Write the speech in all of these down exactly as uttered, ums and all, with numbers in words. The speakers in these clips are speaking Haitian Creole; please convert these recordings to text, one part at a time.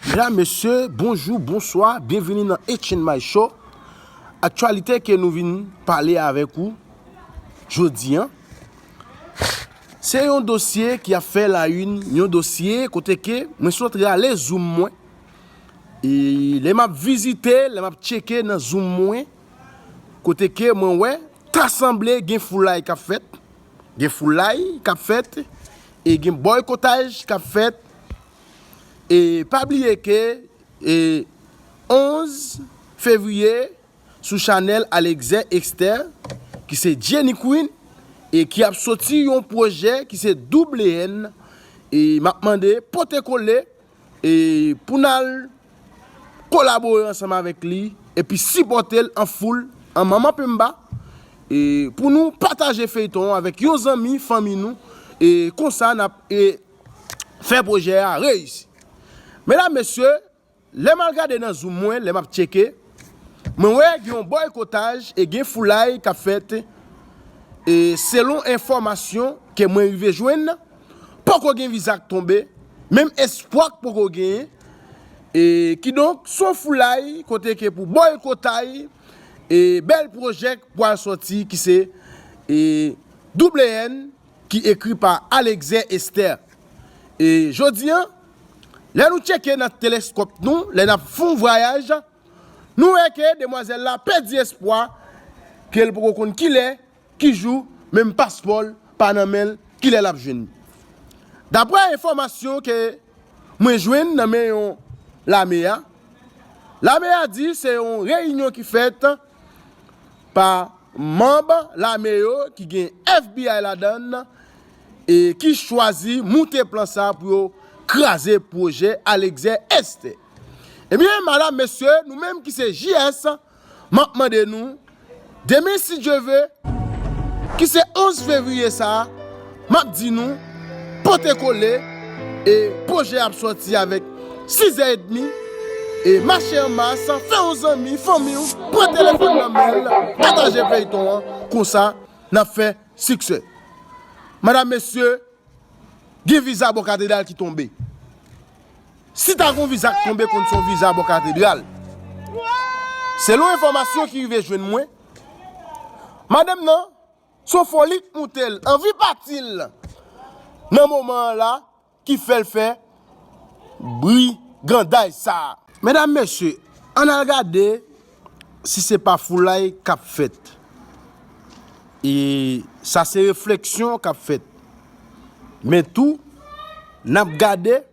Medam, mesye, bonjou, bonswa, byenvini nan H and My Show. Aktyalite ke nou vin pale avèk ou jodi a, se yon dosye ki ap fè la une, yon dosye kote ke mwen sot rale Zoom mwen. E lè m ap vizite, lè m ap tcheke nan Zoom mwen, kote ke mwen wè, ta sanble gen foulay k ap fèt, gen foulay k ap fèt, e gen bòykotaj k ap fèt. E pa bliye ke, e, onz fevriye, sou chanèl Alexè Esther, ki se Jenny Queen, e ki ap soti yon pwojè ki se Double N, e m ap mande pote kole, e pou n al kolabore ansanm avèk li, epi sipòte l an foul, an manman penba, e pou nou pataje feyton an avèk yon zanmi, fanmi nou, e konsa n ap, e, fè pwojè a reyisi. Medam, mesye, lè m al gade nan Zoom mwen, lè m ap tcheke, mwen wè gen yon bòykotaj e gen foulay k ap fèt, e selon enfòmasyon ke mwen rive jwenn, poko gen viza k tonbe, menm espwa k poko genyen, e kidonk, se yon foulay kote ke pou bòykotay, e bèl pwojè k pral sòti ki se, e, Double N, ki ekri pa Alexè Esther. E jodi a, lè nou tcheke nan teleskòp nou, lè n ap fè yon vwayaj, nou wè ke demwazèl la pèdi espwa, ke l poko konn kilè, ki jou, menm paspò l pa nan men l, kilè l ap jwenn. Daprè enfòmasyon ke mwen jwenn nan men yon lame a, lame a di se yon reyinyon ki fèt pa manm lame yo ki gen F B I ladan l, e ki chwazi moute plan sa pou yo kraze pwojè Alexè Esther. Ebyen, madam, mesye, nou menm ki se J S, m ap mande nou, demen, si Dye ve, ki se onz fevriye sa a, m ap di nou, pote kole, e pwojè ap sòti avèk sizè edmi, e mache an mas, fè yon zanmi, fanmi w, pran telefòn nan men l, pataje feyton an, konsa, n ap fè siksè. Madam, mesye, gen viza bò katedral ki tonbe. Si ta gon viza k tonbe, konn se yon viza bò katedral. Selon enfòmasyon ki rive jwenn mwen, madanm nan, se yon foli k moute l, anvi pati l nan moman an la, ki fè l fè briganday sa a. Medam, mesye, ann al gade si se pa foulay k ap fèt. E sa se refleksyon k ap fèt. Men tou, n ap gade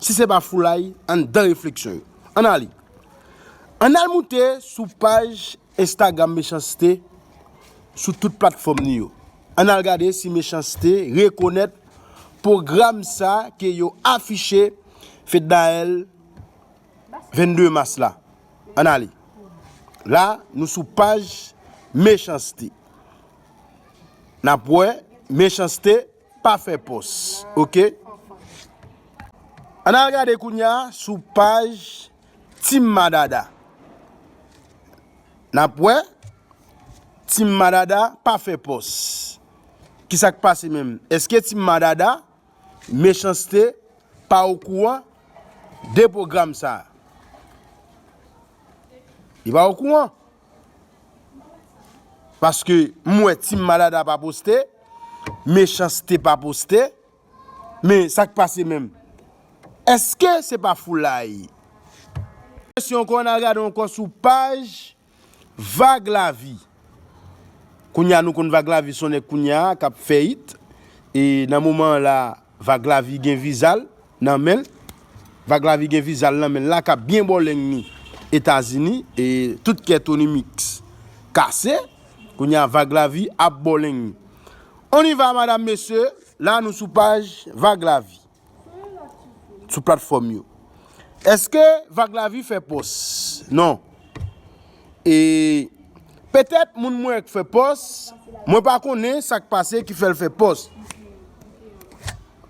si se pa foulay anndan refleksyon yo. Ann ale. Ann al moute sou paj Instagram Mechanste sou tout platfòm li yo. Ann al gade si Mechanste rekonèt pwogram sa ke yo afiche Fednaelle vennde mas la. Ann ale. La, nou sou paj Mechanste. N ap wè, Mechanste pa fè pòs. Oke? Ann al gade kounye a sou paj Team Madada. N ap wè, Team Madada pa fè pòs. Ki sa k pase menm? Èske Team Madada, Mechanste, pa okouran de pwogram sa a? Li pa okouran. Paske m wè Team Madada pa poste, Mechanste pa poste, men sa k pase menm? Èske se pa foulay? Mesye, ankò, ann al gade ankò sou paj Vag Lavi. Kounye a, nou konn Vag Lavi se yon nèg kounye a k ap fè it. E nan moman an la, Vag Lavi gen viza l nan men l. Vag Lavi gen viza l nan men l la, k ap byen bòleng li Etazini. E tout kè Tony Mix kase. Kounye a, Vag Lavi ap bòleng li. On y va, madam, mesye. La, nou sou paj Vag Lavi. Sou platfòm yo. Èske Vag Lavi fè pòs? Non. E petèt moun mwen k fè pòs, mwen pa konnen sa k pase ki fè l fè pòs.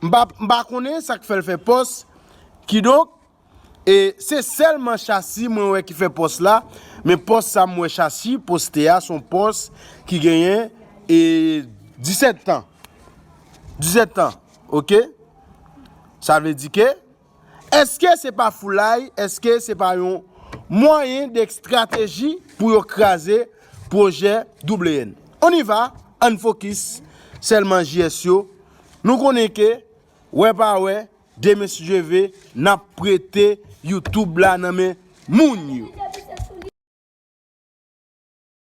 M pa, m pa konnen sa k fè l fè pòs. Kidonk, e se sèlman Chasi mwen wè ki fè pòs la, men pòs sa m wè Chasi poste a, se yon pòs ki genyen, e, disèt tan. Disèt tan, oke? Sa vle di ke Èske se pa foulay? Èske se pa yon mwayen de estrateji pou yo kraze pwojè W N? On y va, ann fokis sèlman J S yo. Nou konnen ke, wè pa wè, demen si Dye ve, n ap prete YouTube la nan men moun yo.